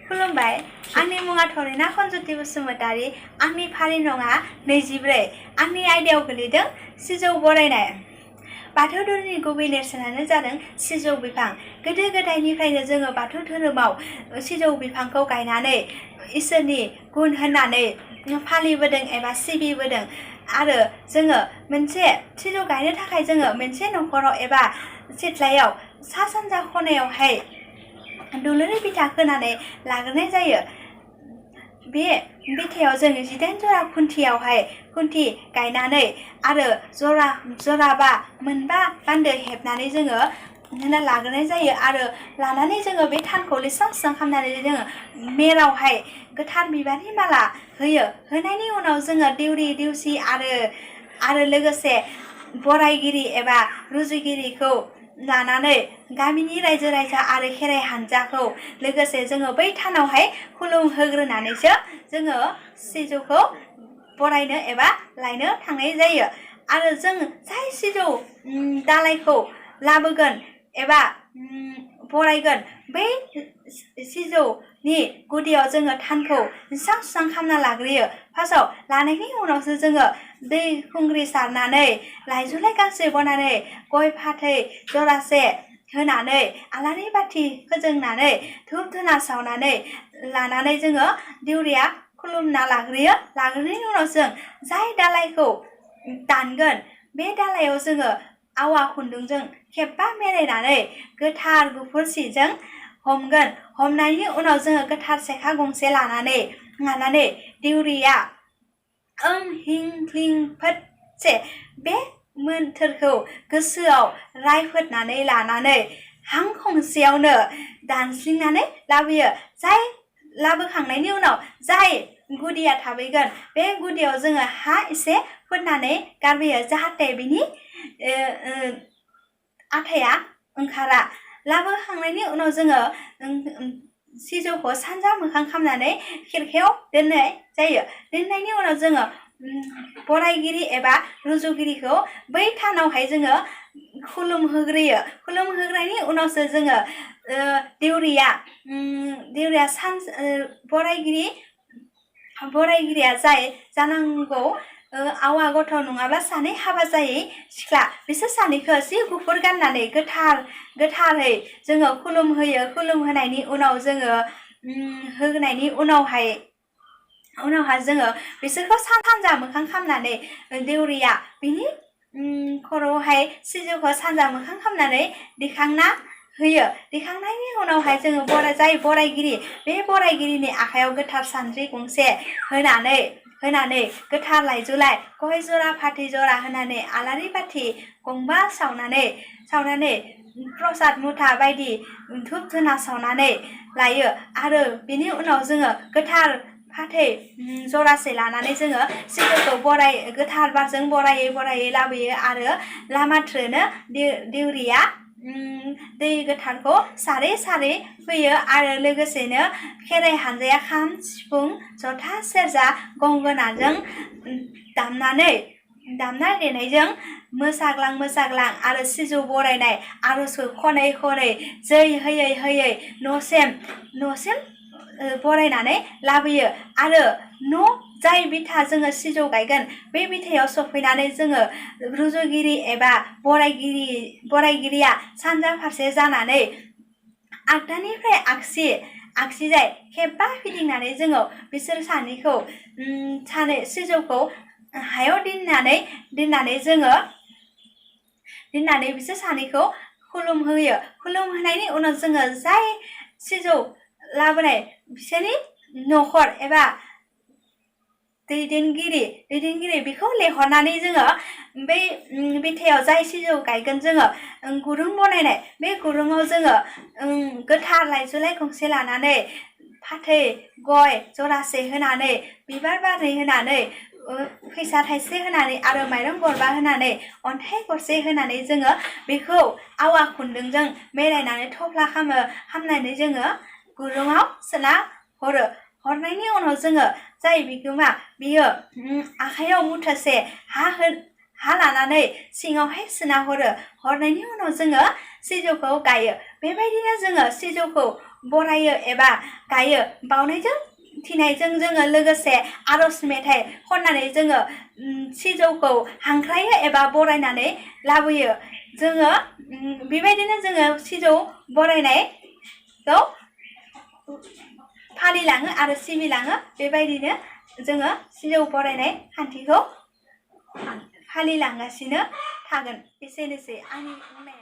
खुलुमबाय आंनि मुङा थरिना खनजुति बसुमतारी आंनि फारि नङा 24 आंनि आयदायाव गोलैदों सिजौ बरायनाय बाथौ धोरोमनि गुबै नेरसोनानो जादों सिजौ बिफां गोदो गोदायनिफ्रायनो जोङो बाथौ धोरोमाव सिजौ बिफांखौ गायनानै इसोरनि गुन होननानै फालिबोदों एबा सिबिबोदों आरो जोङो मोनसे सिजौ गायनो थाखाय जोङो मोनसे नखराव एबा सिथ्लायाव सा सानजा खनायावहाय दुलुरै बिथा खोनानै लाग्रोनाय जायो बे बिथायाव जोङो 18 जरा खुन्थि गायनानै आरो जराबा मोनबा बान्दो हेबनानै जोङो होना लाग्रोनाय जायो आरो लानानै जोङो बे थानखौ लिरस्रां खालामनानै जोङो मेरावहाय गोथार बिबारनि माला होयो होनायनि उनाव जोङो देउरि देउसि आरो लोगोसे बरायगिरि एबा रुजुगिरिखौ लानानै गामिनि रायजो राजा आरो खेराइ हानजाखौ लोगोसे जोङो बै थानावहाय खुलुमहोग्रोनानैसो जोङो सिजौखौ बरायनो एबा लायनो थांनाय जायो आरो जों जाय सिजौ दालायखौ लाबोगोन एबा बरायगोन बै सिजौनि गुदियाव जोङो थानखौ स्रां खालामना लाग्रोयो फार्स्टआव लानायनि उनावसो जोङो दै खुंग्रि सारनानै लाइजुलाइ गांसे बनानै गय फाथै जरासे होनानै आलारि बाथि फोजोंनानै धुप धुना सावनानै लानानै जोङो देउरिया खुलुमना लाग्रोनायनि उनाव जों जाय दालायखौ दानगोन बे दालायाव जोङो आवा खुन्दुंजों खेबबा मेरायनानै गोथार गुफुर सिजों हमगोन हमनायनि उनाव जोङो गोथार सेखा गंसे लानानै देउरिया ओं हिं क्लिं फोदसे बे मोन्थोरखौ गोसोआव रायफोदनानै लानानै हां खंसेयावनो दानस्लिंनानै लाबोयो जाय लाबोखांनायनि उनाव जाय गुदिया थाबैगोन बे गुदियाव जोङो हा एसे फोननानै गारबोयो जाहाथे बिनि आथाया ओंखारा लाबोखांनायनि उनाव जोङो सिजौखौ सानजा मोखां खालामनानै खिरखायाव दोननाय जायो दोननायनि उनाव जोङो बरायगिरि एबा रुजुगिरिखौ बै थानावहाय जोङो खुलुमहोग्रोनायनि उनावसो जोङो देउरिया बरायगिरिया जाय जानांगौ आवा गथ' नङाबा सानै हाबा जायै सिख्ला बिसोर सानैखौ जि गुफुर गाननानै गोथारै जोङो खुलुमहोनायनि उनाव जोङो होनायनि उनावहाय जोङो बिसोरखौ सानजा मोखां खालामनानै देउरिया बिनि खर'आवहाय सिजौखौ सानजा मोखां खालामनानै दिखांना होयो दिखांनायनि उनावहाय जोङो जाय बरायगिरि बे बरायगिरिनि आखायाव गोथार सान्द्रि गंसे होनानै गोथार लाइजुलाइ गय जरा फाथै जरा होनानै आलारि बाथि गंबा सावनानै प्रसाद मुथा बायदि धुप धुना सावनानै लायो आरो बिनि उनाव जोङो गोथार फाथै जरासे लानानै जोङो सिजौखौ गोथार बारजों बरायै लाबोयो आरो लामा थ्रोनो देउरिया दै गोथारखौ सारै फैयो आरो लोगोसेनो खेराइ हानजाया खाम सिफुं जथा सेरजा गंगोनाजों दामना देनायजों मोसाग्लां आरो सिजौ बरायनाय आर'जखौ खनै जै होयै न'सिम बरायनानै लाबोयो आरो जाय बिथा जोङो सिजौ गायगोन बे बिथायाव सफैनानै जोङो रुजुगिरि एबा बरायगिरिया सानजा फारसे जानानै आगदानिफ्राय आगसिजाय खेबबा फिदिंनानै जोङो बिसोर सानैखौ सिजौखौ हायाव दोननानै बिसोर सानैखौ खुलुमहोयो खुलुमहोनायनि उनाव जोङो जाय सिजौ लाबोनाय बिसोरनि न'खर एबा दैदेनगिरि बेखौ लेंहरनानै जोङो बै बिथायाव जाय सिजौ गायगोन जोङो गुरुं बनायनाय बे गुरुङाव जोङो गोथार लाइजुलाइ गंसे लानानै फाथै गय जरासे होनानै बिबार बारनै होनानै फैसा थाइसे होनानै आरो माइरं गरबा होनानै अन्थाइ गरसे होनानै जोङो बेखौ आवा खुन्दुंजों मेरायनानै थफ्ला खालामनानै जोङो गुरुङाव सोना हरनायनि उनाव जोङो जाय बिगोमा बियो आखाइयाव मुथासे हा लानानै सिङावहाय सोना हरनायनि उनाव जोङो सिजौखौ गायो बेबायदिनो जोङो सिजौखौ बरायो एबा गायो बावनायजों थिनायजों जोङो लोगोसे आरज मेथाइ खननानै जोङो सिजौखौ हांख्रायो एबा बरायनानै लाबोयो जोङो बेबायदिनो जोङो सिजौ बरायनायखौ फालिलाङो आरो सिबिलाङो बेबायदिनो जोङो सिजौ बरायनाय खान्थिखौ फालिलांगासिनो थागोन एसेनोसै आंनि बुंनाया